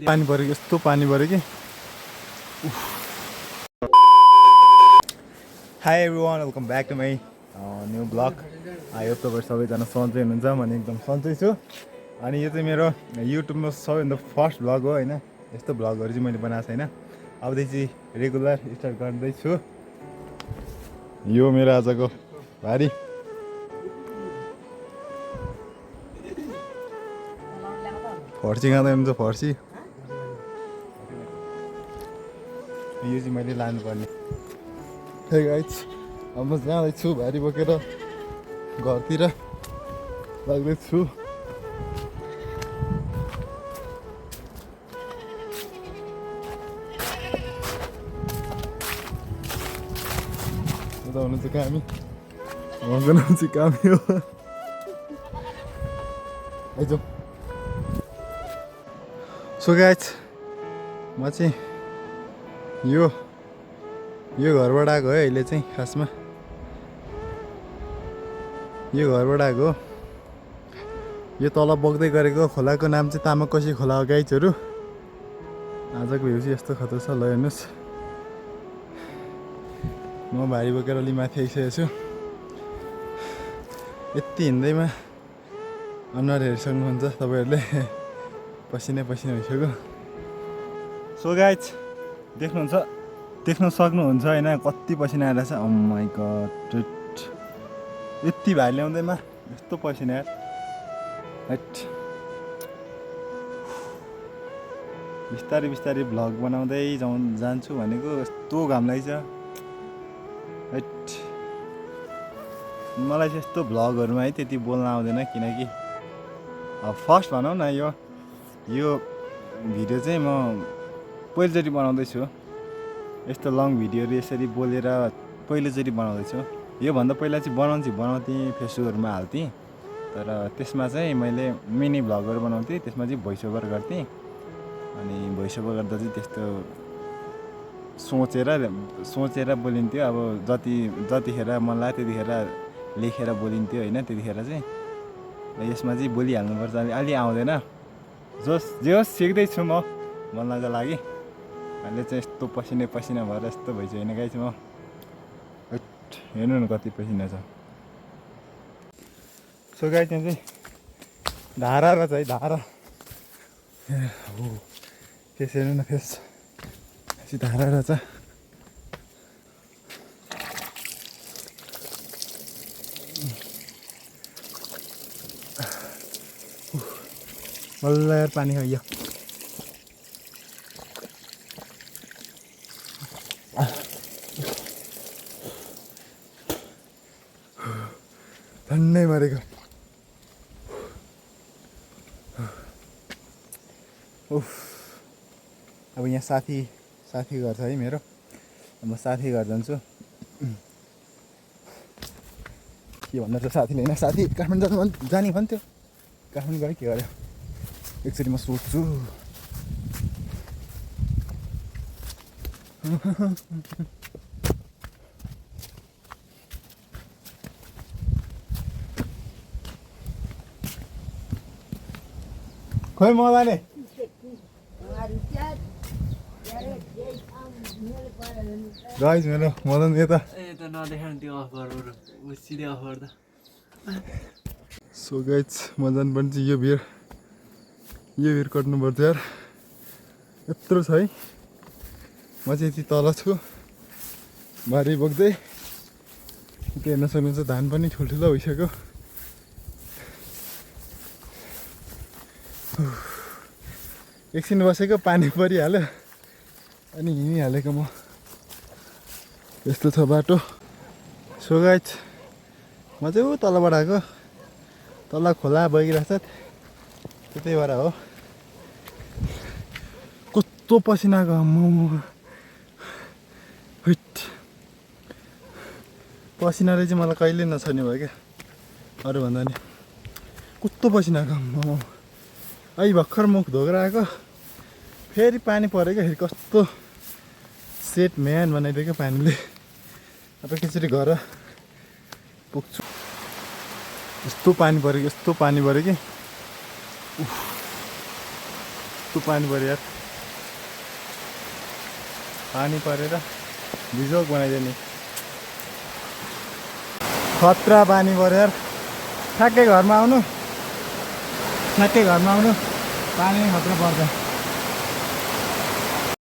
पानी पऱ्यो यस्तो पानी पऱ्यो कि hi everyone welcome back to my new blog I hope तपाईँ सबैजना सन्चै हुनुहुन्छ म एकदम सन्चै छु अनि यो चाहिँ मेरो युट्युबमा सबैभन्दा फर्स्ट ब्लग हो होइन यस्तो ब्लगहरू चाहिँ मैले बनाएको छैन अबदेखि रेगुलर स्टार्ट गर्दैछु यो मेरो आजको भारी फर्सी खाँदै हुन्छ फर्सी यो चाहिँ मैले लानुपर्ने हे गाइस अब म जाँदैछु भारी बोकेर घरतिर लाग्दैछु यता हुनुहुन्छ कामी हुनुहुन्छ कामी हो आइज सो गाइस म चाहिँ यो घरबाट आएको है अहिले चाहिँ खासमा यो घरबाट आएको यो तल बग्दै गरेको खोलाको नाम चाहिँ तामाकोसी खोला हो गाइजहरू आजको भ्यू चाहिँ यस्तो खतरा छ ल हेर्नुहोस् म भारी बोकेर अलि माथि आइसकेको छु यति हिँड्दैमा अनुहार हेरिसक्नुहुन्छ तपाईँहरूले पसिना भइसक्यो सो गाइज देख्न सक्नुहुन्छ होइन कति पसिना आएर छ ओ माइ गॉड यति भारी ल्याउँदैमा यस्तो पसिना यार हट बिस्तारै बिस्तारै भ्लग बनाउँदै जान्छु भनेको यस्तो घाम लाग्छ हट मलाई चाहिँ यस्तो भ्लगहरूमा है त्यति बोल्न आउँदैन किनकि फर्स्ट भनौँ न यो भिडियो चाहिँ म पहिलोचोटि बनाउँदैछु यस्तो लङ भिडियोहरू यसरी बोलेर पहिलोचोटि बनाउँदैछु योभन्दा पहिला चाहिँ बनाउँथेँ फेसबुकहरूमा हाल्थेँ तर त्यसमा चाहिँ मैले मिनी भ्लगहरू बनाउँथेँ त्यसमा चाहिँ भोइस ओभर गर्थेँ अनि भोइस ओभर गर्दा चाहिँ त्यस्तो सोचेर बोलिन्थ्यो अब जतिखेर मन लाग्यो त्यतिखेर लेखेर बोलिन्थ्यो होइन त्यतिखेर चाहिँ यसमा चाहिँ बोलिहाल्नुपर्छ अलि आउँदैन जे होस् सिक्दैछु म बोल्नको लागि अहिले चाहिँ यस्तो पसिना भएर यस्तो भइसक्यो होइन गाइस म हेर्नु न कति पसिना छ सो गाइस त्यहाँ चाहिँ धारा रहेछ है धारा हो फेस हेर्नु न फेस धारा रहेछ बल्ल यार पानी खाइयो ठन्डै मारेको अब यहाँ साथी घर छ है मेरो म साथी घर जान्छु के भन्दा चाहिँ साथीले होइन साथी काठमाडौँ जाने भन्थ्यो काठमाडौँ गयो के गर्यो एकचोटि म सोध्छु खोइ मलाई नै गाइस मेरो मदन यता सो गाइस मदन पनि चाहिँ यो भिड कट्नुपर्छ यार यत्रो छ है म चाहिँ यति तल छु भारी बोक्दै त्यो हेर्न सक्नुहुन्छ धान पनि ठुल्ठुलो भइसक्यो एकछिन बसेको पानी परिहाल्यो अनि हिँडिहालेको म यस्तो छ बाटो सो गाइस म चाहिँ ऊ तलबाट आएको तल खोला बगिरहेछ त्यतै भएर हो कस्तो पसिना गयो पसिनाले चाहिँ मलाई कहिले नछर्ने भयो क्या अरूभन्दा नि कस्तो पसिना गयो अहिले भर्खर मुख धोएर आएको फेरि पानी परेको फेरि कस्तो सेट म्यान बनाइदियो क्या पानीले अब एकचोटि घर पुग्छु यस्तो पानी पऱ्यो कि कस्तो पानी पऱ्यो यार, पानी परेर बिजोग बनाइदियो नि। खतरा पानी पऱ्यो यार, ठ्याक्कै घरमा आउनु पानी खतरा पर्छ।